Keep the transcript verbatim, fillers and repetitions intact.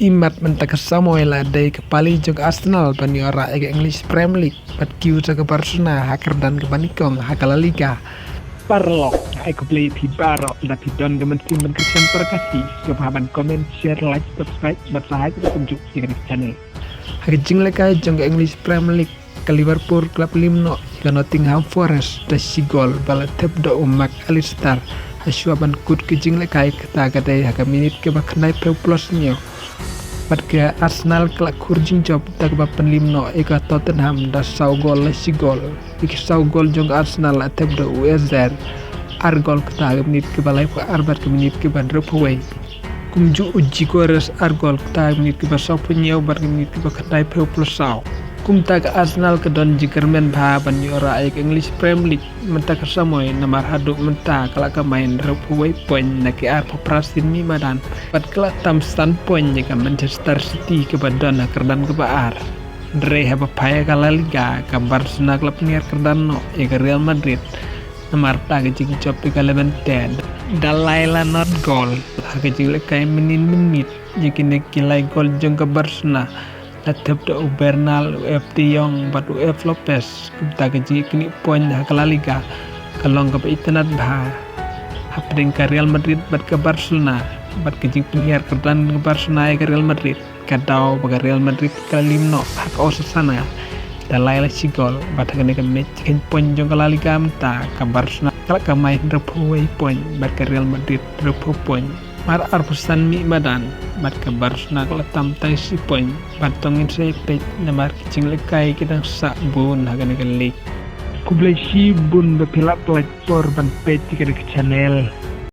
Imat mynta ka samoi la dei ka pali jong Arsenal ban ïoh rah ïa ka English Premier League bad kiew sa ka Barcelona ha kyrdan kaba nyngkong ha ka La Liga. Paralok, ai khublei phi baroh lada phi don ka mynsiem ban kyrshan para Khasi, sngewbha ban comment, share, like, subscribe bad sa hai ka kumjuh ïa ka channel. Ha ka jinglehkai jong ka English Premier League, ka Liverpool ka la pynliem noh ïa ka Nottingham Forest da shi gol ba la thep da u Mac Allister ha shuwa ban kut ka jinglehkai, kata ka dei ha ka minit kaba khyndaiphew plus hynñiew. Bad ka Arsenal ka la khur jingjop da kaba pynliem noh ïa ka Tottenham da saw gol la shi gol. Ïa ki saw gol jong ka Arsenal la thep da u Eze ar gol, kata ha ka minit kaba laiphew ar bad ka minit kaba hynriewphew wei. Kumjuh u Gyökeres ar gol, kata ha ka minit kaba sawphew hynñiew bad ka minit kaba khyndaiphew plus saw. Kumta ka Arsenal ka don jingkyrmen bha ban ïoh rah ïa ka English Premier League mynta ka samoi, namar haduh mynta ka la kamai hynriewphew wei point na ki arphew phra sien mih madan, bad ka la tam san point ïa ka Manchester City kaba don ha kyrdan kaba ar. Hynrei haba phai ha ka La Liga, ka Barcelona ka la pynhiar kyrdan noh ïa ka Real Madrid namar kata ka jingjop ïa ka Levante da lai la nod gol ha ka jinglehkai minit minit. Ïa kine ki lai gol jong ka Barcelona la thep da u Bernal, u F De Jong bad u F Lopez. Kumta ka jingïaknieh point ha ka La Liga ka long kaba itynnad bha hapdeng ka Real Madrid bad ka Barcelona, bad ka jingpynhiar kyrdan ka Barcelona ïa ka Real Madrid ka daw ba ka Real Madrid ka la liem noh ha ka Osasuna da lai la shi gol, bad ha kane ka match khein point jong ka La Liga mynta, ka Barcelona ka la kamai hynriewphew wei point bad ka Real Madrid hynriewphew point. Mar arphew san mih madan bad ka Barcelona ka la tam tai shi point, bad to ngin sa ïa peit namar ki jinglehkai ki dang sah bun ha kane ka league. Khublei shibun ba phi la pynlait por ban peit ïa kane ka channel.